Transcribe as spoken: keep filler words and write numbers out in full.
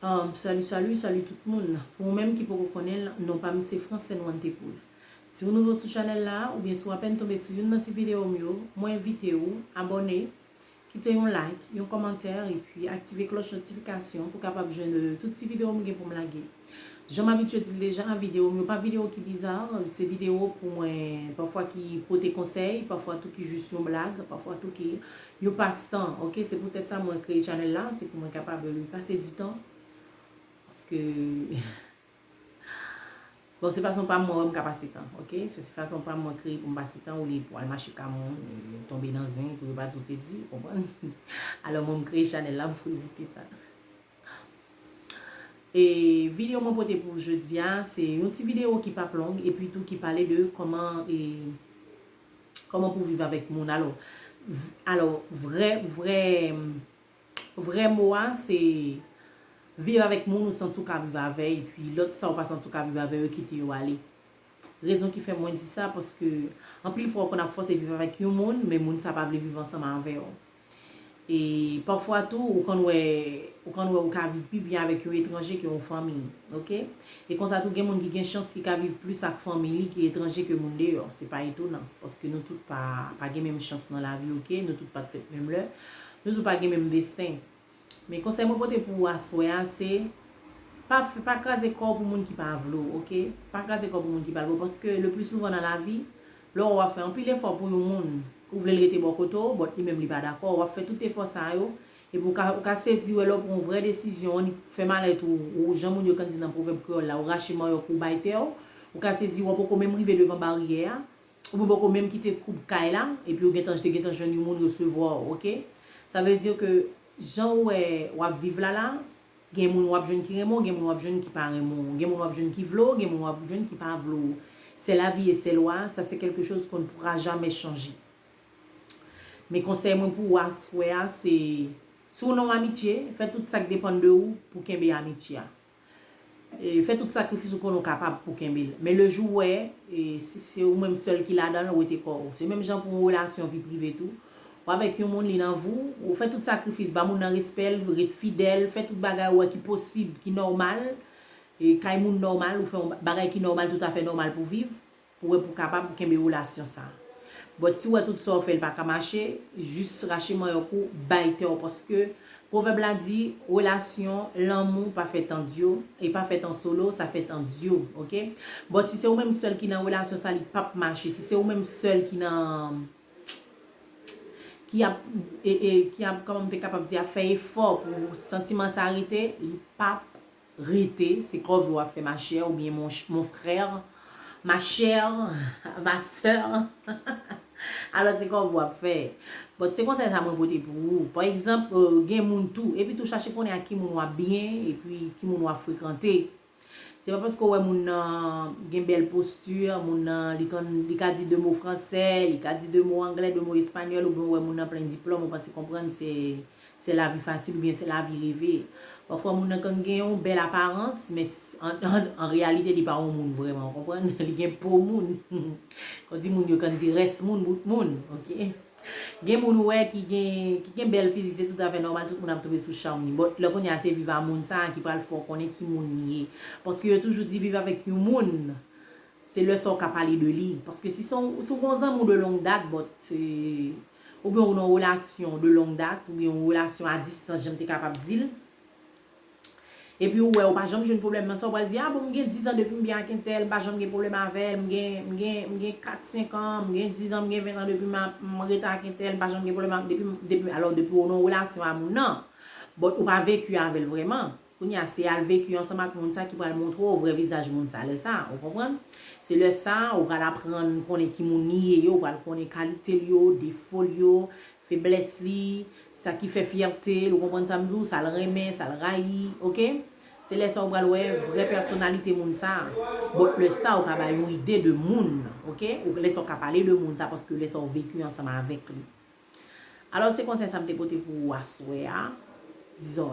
Um, salut, salut, salut tout moun. Pou ou menm ki poko konnen l, non pa m se Francine Wante Pool. Si ou nouvo sou chanèl la, oubyen si w apèn tonbe sou youn nan ti videyo m yo, mwen envite ou abòne, kite yon like, yon kòmantè, epi aktive klòch notifikasyon pou kapab jwenn, euh, tout ti videyo m gen pou m lage. Jan m abitye di l deja, videyo m yo pa videyo ki biza, se videyo pou mwen, pafwa ki pote konsèy, pafwa tou ki jis yon blag, pafwa tou ki yon pastan, oke? Se poutèt sa mwen kreye chanèl la, se pou mwen kapab, euh, pase di tan. Paske, bon, se fason pa m mwen wè m ka pase tan, oke? Se, se fason pa m mwen kreye pou m pase tan, olye pou al mache ka moun, euh, tonbe nan zen, pou yo pa di w te di, ou konprann? Alò, mwen m kreye chanèl la pou evite sa. E videyo mwen pote pou jodi a, se yon ti videyo ki p ap long, epi tou ki pale de kòman, e, kòman pou viv avèk moun. Alò, v-, alò, vrè, vrè, vrè mo a, se viv avèk moun ou santi w ka viv avè, epi lòt sa ou pa santi w ka viv avè yo, kite yo ale. Rezon ki fè mwen di sa, paske anpil fwa ou konn ap fòse viv avèk yon moun, men moun sa pa vle viv ansanm avè w. E pafwa tou, ou konn wè, ou konn wè ou ka viv pi byen avèk yon etranje ke yon fanmi, oke? E konsa tou, gen moun ki gen chans ki ka viv plis ak fanmi li ki etranje ke moun deyò. Se pa etonan, paske nou tout pa, pa gen menm chans nan lavi, oke? Nou tout pa t fèt menm lè, nou tout pa gen menm desten. Men konsèy mwen pote pou ou aswè a, se pa f-, pa kraze kò w pou moun ki pa vle w, oke? Pa kraze kò w pou moun ki pa vle w, paske le pli souvan nan lavi, lè w ap fè anpil efò pou yon moun, ou vle l rete bò kote w, but li menm li pa dakò, w ap fè tout efò sa yo, epi ou ka, ou ka sezi wè lè w pran yon vrè desizyon, annik fè malèt ou, ou jan moun yo konn di nan pwovèb kreyòl la, ou rache manyòk ou bay tè w, ou ka sezi wè w poko menm rive devan baryè a, ou poko menm kite koub kay la, epi ou gentan, te gentan jwenn yon moun resevwa w, oke? Sa vle di ke jan ou wè w ap viv la la, gen moun w ap jwenn ki renmen w, gen moun w ap jwenn ki pa renmen w, gen moun w ap jwenn ki vle w, gen moun w ap jwenn ki pa vle w. C'est la vie et c'est loi, ça c'est quelque chose qu'on ne pourra jamais changer. Men konsèy mwen pou ou aswè a, se, si w nan yon amitye, fè tout sa k depann de ou pou kenbe amitye a. E, fè tout sakrifis ou konnen w kapab pou kenbe l. Men le jou ou wè, e, si se ou menm sèl ki ladan l, wete kò w. Se menm jan pou yon relasyon vi prive tou. Ou avèk yon moun, li nan vi w, ou fè tout sakrifis, ba moun nan respè l, ret fidèl, fè tout bagay ou wè ki posib, ki nòmal, e, kay moun nòmal, ou fè yon bagay ki nòmal, toutafè nòmal pou viv. Pou wè pou kapab kenbe relasyon sa. But si w wè tout sa w fè l pa ka mache, jis rache manyòk ou, bay tè w, paske pwovèb la di, relasyon, lanmou pa fèt an dyo, e pa fèt an solo, sa fèt an dyo, oke? But si se ou menm sèl ki nan relasyon sa, li p ap mache. Si se ou menm sèl ki nan, ki ap, e, e, ki ap, kòman m te kapab di, ap fè efò pou santiman sa rete, li p ap rete, se kòve w ap fè, ma chère, oubyen mon ch-, mon frère, ma chère, ma sœur. Alò, se kòve w ap fè. But se konsèy sa mwen pote pou ou. Pa egzanp, euh, gen moun tou, epi tou chache konnen ak ki moun w ap byen, epi ki moun w ap frekante. Se pa paske w wè moun nan gen bèl posti, moun nan li konn, li ka di de mo fransè, li ka di de mo anglè, de mo espanyòl, oubyen w wè moun nan plen diplòm, ou panse konprann se se lavi fasil oubyen se lavi reve. Pafwa moun nan konn gen yon bèl aparans, men s-, an, an, an reyalite li pa yon moun vrèman, ou konprann? Li gen po moun. Kon di moun yo konn di rès moun, bout moun, oke? Gen moun ou wè ki gen, ki gen bèl fizik, se toutafè nòmal, tout moun ap tonbe sou cham li. But lè kounye a se viv a moun sa a ki pral fè w konnen ki moun li ye. Paske yo toujou di viv avèk yon moun, se lè sa w ka pale de li. Paske si se yon, si w gen yon zanmi w de long dat, but, eh, oubyen ou nan yon relasyon de long dat, oubyen yon relasyon a distans, jan m te kapab di l. Epi ou wè, ou pa janm jwenn pwoblèm nan sa, ou pral di, "Ah bon, m gen diz an depi m byen ak entèl, m pa janm gen pwoblèm avè l, m gen, m gen, m gen kat, senk an, m gen diz an, m gen ven an depi m ap, m rete ak entèl, m pa janm gen pwoblèm avè l, depi, depi, alò, depi ou nan yon relasyon a moun nan." But ou pa veki avè l vrèman. Kounye a, se al veki ansanm ak moun sa ki pral montre w vrè vizaj moun sa lè sa, ou konprann? Se lè sa, ou pral aprann konnen ki moun li ye yo, ou pral konnen kalite l yo, defo l yo, feblès li, sa ki fè fyète l, ou konprann sa m di w, sa l renmen, sa l rayi, oke? Se lè sa ou pral wè vrè pèsonalite moun sa. But lè sa, ou ka bay yon ide de moun, oke? Ou, lè sa ou ka pale de moun sa, paske lè sa ou veki ansanm avèk li. Alò, se konsèy sa m te pote pou ou aswè a. Dizon,